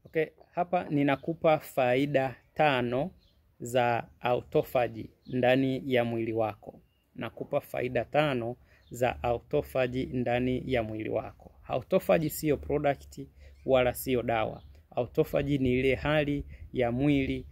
Okay, hapa ninakupa faida 5 za autophagy ndani ya mwili wako. Nakupa faida 5 za autophagy ndani ya mwili wako. Autophagy siyo product wala siyo dawa. Autophagy ni ile hali ya mwili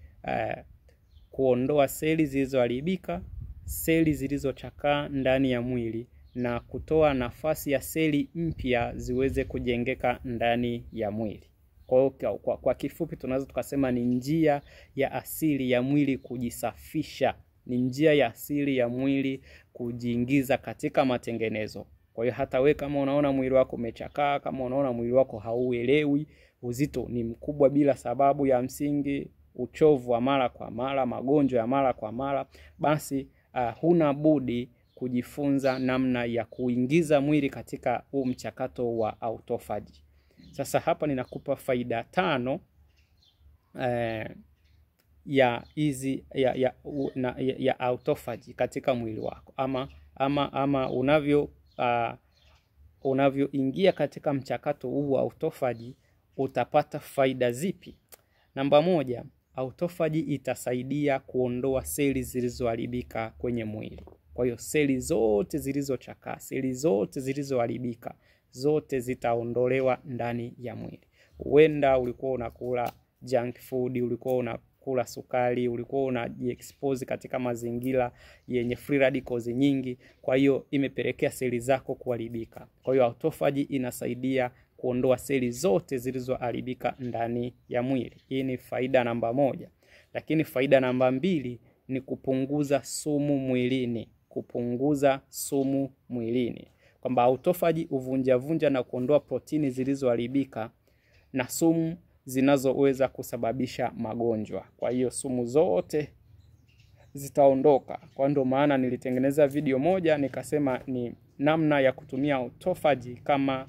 kuondoa seli zilizoharibika, seli zilizochakaa ndani ya mwili na kutoa nafasi ya seli mpya ziweze kujengeka ndani ya mwili. Kwa kwa kifupi tunaweza tukasema ni njia ya asili ya mwili kujisafisha, ni njia ya asili ya mwili kujiingiza katika matengenezo. Kwa hiyo hata we kama unaona mwili wako umechakaa, kama unaona mwili wako hauelewi, uzito ni mkubwa bila sababu ya msingi, uchovu wa mara kwa mara, magonjwa ya mara kwa mara, basi huna budi kujifunza namna ya kuingiza mwili katika huu mchakato wa autophagy. Sasa hapa ninakupa faida 5 ya hizi ya autophagy katika mwili wako, ama unavyo unavyoingia katika mchakato huu wa autophagy utapata faida zipi? Namba 1, autophagy itasaidia kuondoa seli zilizoharibika kwenye mwili. Kwa hiyo seli zote zilizochakaa, seli zote zilizoharibika, zote zitaondolewa ndani ya mwili. Huenda ulikuwa unakula junk food, ulikuwa unakula sukari, ulikuwa unajiexpose katika mazingira yenye free radicals nyingi, kwa hiyo imepelekea seli zako kuharibika. Kwa hiyo autophagy inasaidia kuondoa seli zote zilizoharibika ndani ya mwili. Hii ni faida namba 1. Lakini faida namba 2 ni kupunguza sumu mwilini. Kupunguza sumu mwilini. Kwamba autophagy huvunjavunja na kuondoa protini zilizoharibika na sumu zinazoweza kusababisha magonjwa. Kwa hiyo sumu zote zitaondoka. Kwa ndo maana nilitengeneza video moja nikasema ni namna ya kutumia autophagy kama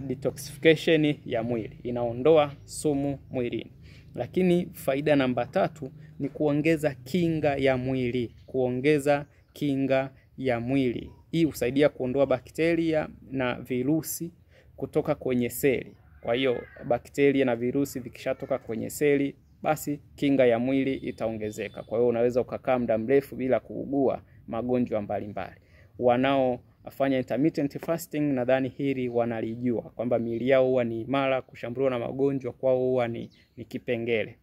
detoxification ya mwili, inaondoa sumu mwilini. Lakini faida namba 3 ni kuongeza kinga ya mwili. Kuongeza kinga ya mwili. Hii husaidia kuondoa bakteria na virusi kutoka kwenye seli. Kwa hiyo bakteria na virusi vikishatoka kwenye seli, basi kinga ya mwili itaongezeka. Kwa hiyo unaweza ukakaa muda mrefu bila kuugua magonjwa mbalimbali. Wanaofanya intermittent fasting nadhani hili wanalijua kwamba miili yao huwa ni imara, kushambuliwa na magonjwa kwao huwa ni kipengele.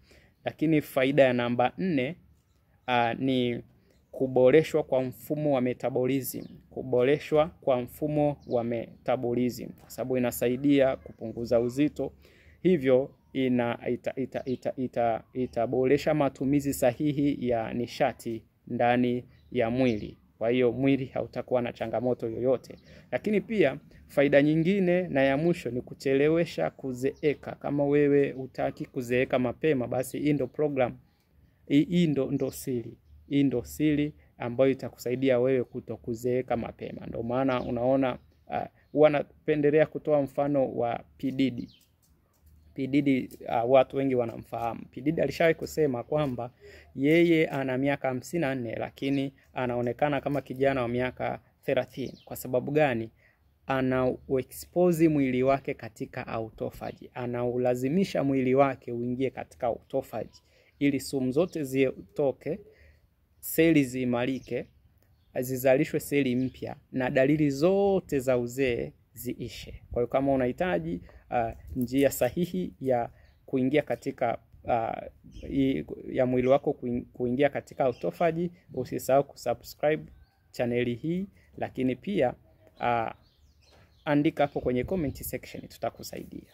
Lakini faida ya namba 4 ni kuboreshwa kwa mfumo wa metabolism. Kuboreshwa kwa mfumo wa metabolism kwa sababu inasaidia kupunguza uzito, hivyo itaboresha matumizi sahihi ya nishati ndani ya mwili. Kwa hiyo mwili hautakuwa na changamoto yoyote. Lakini pia faida nyingine na ya mwisho ni kuchelewesha kuzeeka. Kama wewe hutaki kuzeeka mapema, basi hii ndo program, hii ndo siri. Hii ndo siri ambayo itakusaidia wewe kutokuzeeka mapema. Ndio maana unaona huwa napendelea kutoa mfano wa P. Diddy. P. Diddy watu wengi wanamfahamu. P. Diddy alishawahi kusema kwamba yeye ana miaka 54 lakini anaonekana kama kijana wa miaka 30. Kwa sababu gani? Ana expose mwili wake katika autophagy. Anaulazimisha mwili wake uingie katika autophagy ili sumu zote zitoke, seli ziimarike, zizalishwe seli mpya na dalili zote za uzee ziishe. Kwa hiyo kama unahitaji njia sahihi ya kuingia katika ya mwili wako kuingia katika autophagy, usisahau kusubscribe chaneli hii, lakini pia andika hapo kwenye comment section, tutakusaidia.